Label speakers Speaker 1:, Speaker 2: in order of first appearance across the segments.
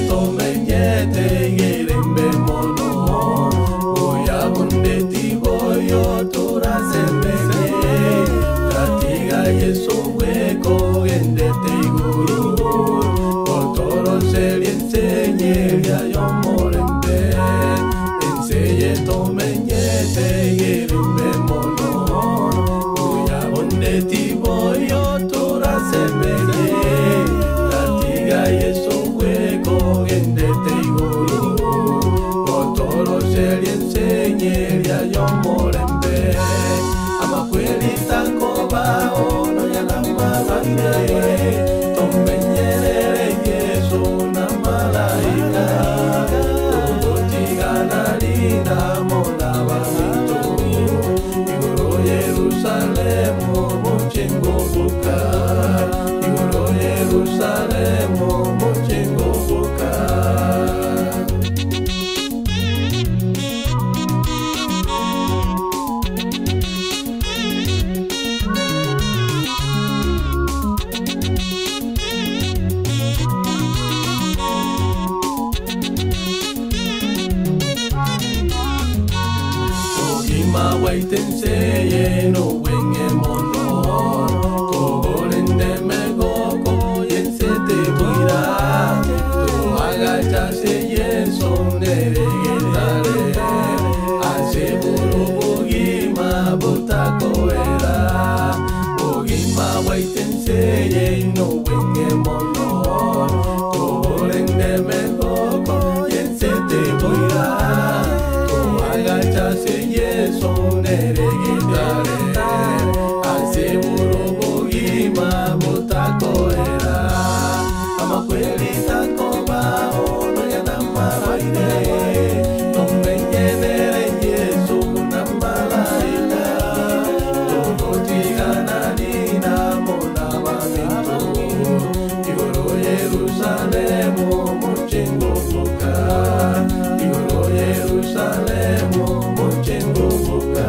Speaker 1: tomenyete yerembe mono Uyabunde tiboyo turasemene Tatiga Yesu weko gendete iguru Otoro seri enseñeria yo morembe Enseye tomenyete yerembe mono Uyabunde tiboyo turasemene Tatiga Yesu weko gendete iguru Otoro seri enseñeria yo morembe Amakwelita koba ono ya la malande Tomenyerere Yesu na malaika Tugotigana lina mona bamintu Igoro Yerusalemu muchingubuka Igoro Yerusalemu muchingubuka Ogima waitenseye no wenge mono Togorende megoko yensete buira Toagacha se yeso neregetare Aseburu bugima butakoera Ogima waitenseye no wenge mono Togorende megoko yensete buira Toagacha se yeso neregetare Aseburu bugima butakoera Amakwelita koba ono ya namaraire Tomenyenere Yesu na malaika Togotigana nina mona bamintu Igoro Yerusalemu muchingubuka Igoro Yerusalemu muchingubuka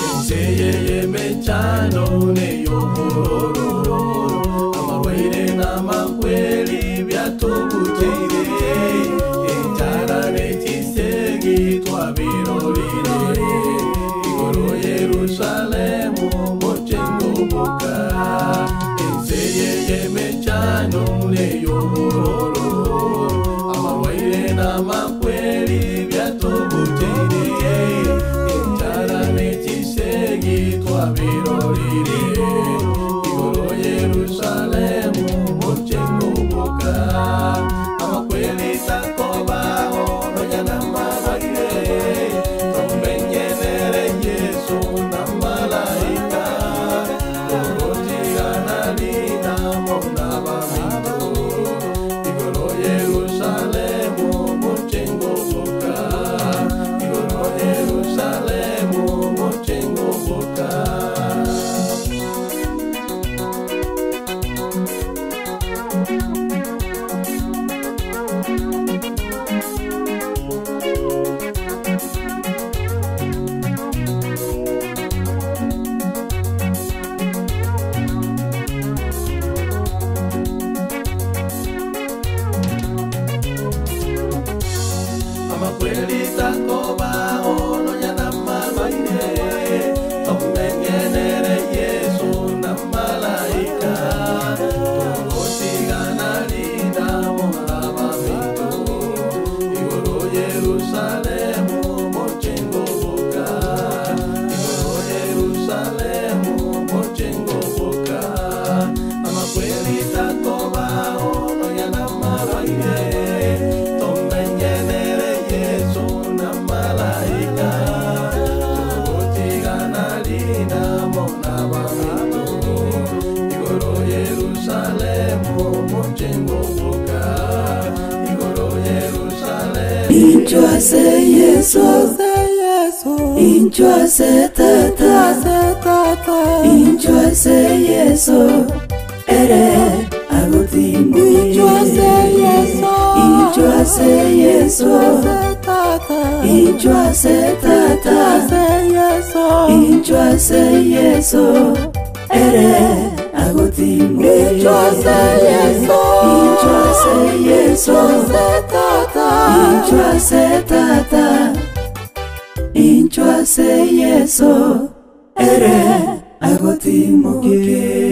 Speaker 1: Enseye mechano ne yohororo Amarwaire n'amakweli byatubuteire Enjara n'ekisegi twabirorire Igoro Yerusalemu muchingubuka Enseye mechano ne yohororo Amarwaire n'amakweli byatubuteire Enjara n'ekisegi twabirorire Igoro Yerusalemu muchingubuka Amakweli takoba ono ya namaraire Tomenyenere Yesu na malaika Togotigana nina mona bamintu Igoro Yerusalemu muchingubuka Igoro Yerusalemu muchingubuka Amakwelita koba ono ya namaraire Tomenyenere Yesu na malaika Togotigana lina mona bamintu Igoro Yerusalemu muchingubuka Igoro Yerusalemu muchingubuka Amakwelita koba ono ya namaraire Tomenyenere Yesu na malaika Togotigana lina mona bamintu Igoro Yerusalemu muchingubuka Igoro Yerusalemu
Speaker 2: Inchwase Yesu, Inchwase Tata, Inchwase Yesu. Ere agotimoke. Inchu ase Yesu, inchu ase Tata, inchu ase Yesu, ere agotimoke. Inchu ase Yesu, inchu ase Tata, inchu ase Yesu, ere agotimoke.